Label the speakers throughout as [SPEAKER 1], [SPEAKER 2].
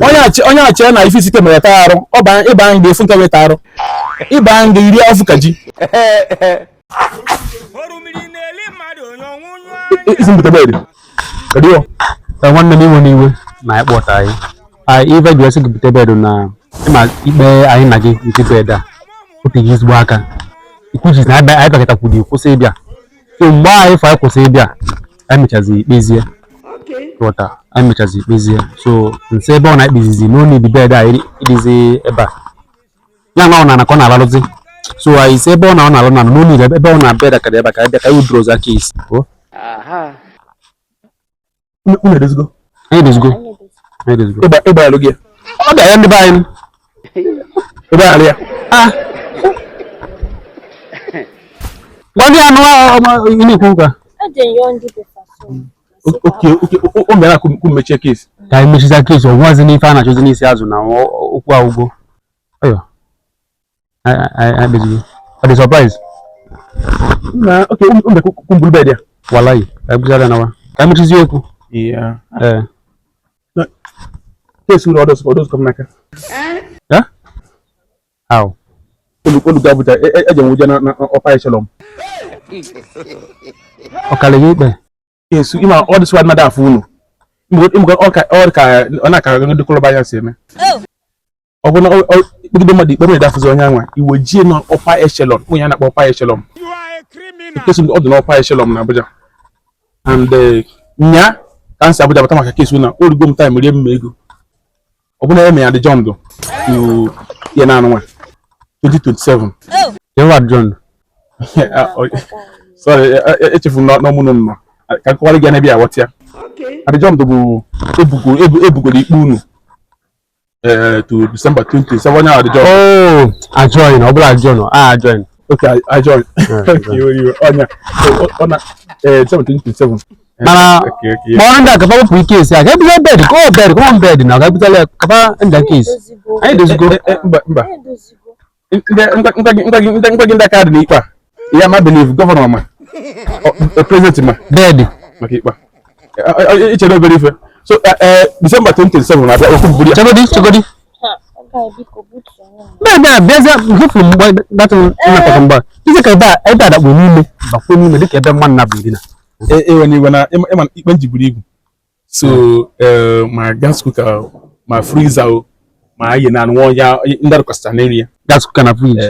[SPEAKER 1] Onye achị na ife isike mere taa arụ ịba anyị ga-efu nke weta arụ ịba anyị ga-eri ọfụ ka ji. Isi mbute bed. Kedu yo?
[SPEAKER 2] Nwanne m, iwe n'iwe na anyị kpọta anyị anyị ife ji esi gị bute bed na ịma ikpe anyị na gị nke bed a oteghị ezigbo aka ikwujizi na anyị bịakọtakwuru kwụsị ịbịa. So mgbe anyị fụ anyị kwụsị ịbịa, anyị mechazi ikpezie, ghọta? Anyị mechazi ikpezie. So nse ebe ọ na-ekpezizi no need bed a ịdịzi ebe a ya nwa ọ na ka ọ na-alalụzi. So anyị si ebe ọ na-alụ na no need ebe ọ na bed a ka dị ebe a, ka anyị bịa ka anyị withdraw case o.
[SPEAKER 1] Unu edozigo?
[SPEAKER 2] Anyị edozigo, anyị edozigo.
[SPEAKER 1] Ịgba alụ gị.
[SPEAKER 2] Ọ bịa ya ndị be anyị.
[SPEAKER 1] Ịgba alụ ya.
[SPEAKER 2] Ah, gwa ndị anụ ị na-ekwu ụka.
[SPEAKER 1] Okay, o mere akụ mechie case.
[SPEAKER 2] Ka anyị mechiza case, ọ nwazi n'ife a na-achọzi n'isi azụ na okwu agwụgo. Ọyọ, anyị kpezigo. Ọ dị surprise?
[SPEAKER 1] Na okay, o mere kumbulu bed ya.
[SPEAKER 2] Wallahi, ka anyị kpezara nawa, ka anyị mechizie okwu.
[SPEAKER 1] Yeah.
[SPEAKER 2] Ee.
[SPEAKER 1] Case unu ọdọs kọm n'aka.
[SPEAKER 2] Ya how?
[SPEAKER 1] Olu ga Abuja, eje m ụjọ na upper echelon.
[SPEAKER 2] Ọ karịrị ikpe.
[SPEAKER 1] Case ịma ọ dịsịwa mmadụ afọ unu. Ịmụ ọ ka ọ na-aka ndị kọlọba anya si eme. Ọ bụ na ikpegide mmadụ ikpe mere afụzi onye anwa iwe jie na upper echelon, onye a na-akpọ upper echelon. Case ọ dị na upper echelon na Abuja. And nya ka m si Abuja bata maka case na orugo m time rie m ego. Ọ bụ na eme ya adjourned to ihe na anụnwa 2027.
[SPEAKER 2] Ewa John.
[SPEAKER 1] Sorry, echefuru m n'ọmụ nọ ka nkọwara gị na-ebịa aghọta ya. Adjourned bụ ebugoro ikpe unu to December 27, onye adjourned.
[SPEAKER 2] Oh, adjourn, ọ bụla adjourn, ah, adjourn.
[SPEAKER 1] Okay, adjourn. Okay, iwe ọnya ọ na December 2027.
[SPEAKER 2] Mana
[SPEAKER 1] Okay.
[SPEAKER 2] kpọrọ ndị a kapa wepụ case a, ka ebute bed, ka ọ bed, ka ọ bed na ka ebutela ya kapa ndị case. Anyị edozigo.
[SPEAKER 1] Mba, mba. Ngwa gị ndị aka dị n'ikpe a. Ya ma believe governor ma president ma
[SPEAKER 2] bed
[SPEAKER 1] maka ikpe a. Ichere obere ife. So December 2027 na-abịa okwu buru ya.
[SPEAKER 2] Chegodi, chegodi. Bed a bịazie hụfụ mgbe datụ nnapụta mgbe ize ka ebe a ebe a dakpu n'ime bakwuo n'ime dịka ebe mmadụ na-abụ ndina.
[SPEAKER 1] Ewe n'iwe na ịma ikpe nji buru ibu. So ma gas cooker, ma freezer o, ma ihe na anụ ya ndị arụkọsịcha n'elu ya.
[SPEAKER 2] Gas cooker na fridge,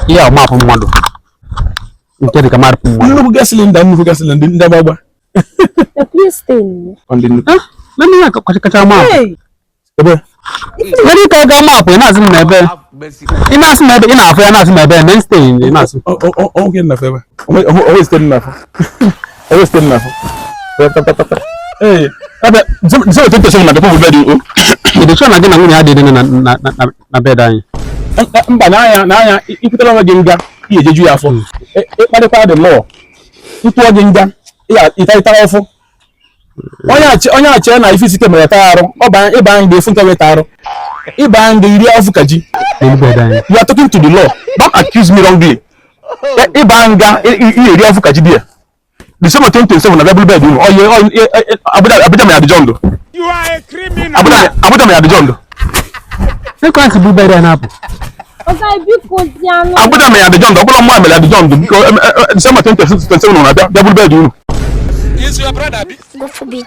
[SPEAKER 2] ihe a mapụ mmadụ nke dịka mmadụ mmadụ.
[SPEAKER 1] Nnukwu gas cylinder, nnukwu gas cylinder ndị agbagba. Ọ ndị nnukwu.
[SPEAKER 2] Na ihe kacha kacha mapụ.
[SPEAKER 1] Ebe
[SPEAKER 2] Nwere ike ga mapụ, ị na-asị m na ebe ị na-asị m ebe ị na-afụ ya, na-asị m ebe main stay ị na-asị.
[SPEAKER 1] Ọ nke nnafọ ebe. Onwe site nnafọ. Onwe site nnafọ. Ee, ebe December 2027 na bịakwa bed o.
[SPEAKER 2] Ị dị sure na gị na nwunye adịghị na bed anyị?
[SPEAKER 1] Mba, n'anya n'anya ikwutela onwe gị nga ihe ejeju ya afọ. Ịkparịkwa the law. Ntụọ gị nga ịta ọfụ. Onye achị na ife isike mere taa arụ ịba anyị ga-efu nke weta arụ ịba anyị ga-eri ọfụ ka ji.
[SPEAKER 2] N'elu bed anyị.
[SPEAKER 1] You are talking to the law. Don't accuse me wrongly. Ịba nga ihe eri ọfụ ka ji dị ya. December 2027 na bịa bed unu. Oye, Abuja, Abuja mere adjourned. Abuja, Abuja mere adjourned.
[SPEAKER 2] Ekwentị bụ bed anyị na-apụ.
[SPEAKER 1] Abuja mere adjourned. Ọ bụla mma mere adjourned. Biko, December 2027 na bịa bịa bed unu.
[SPEAKER 3] God forbid.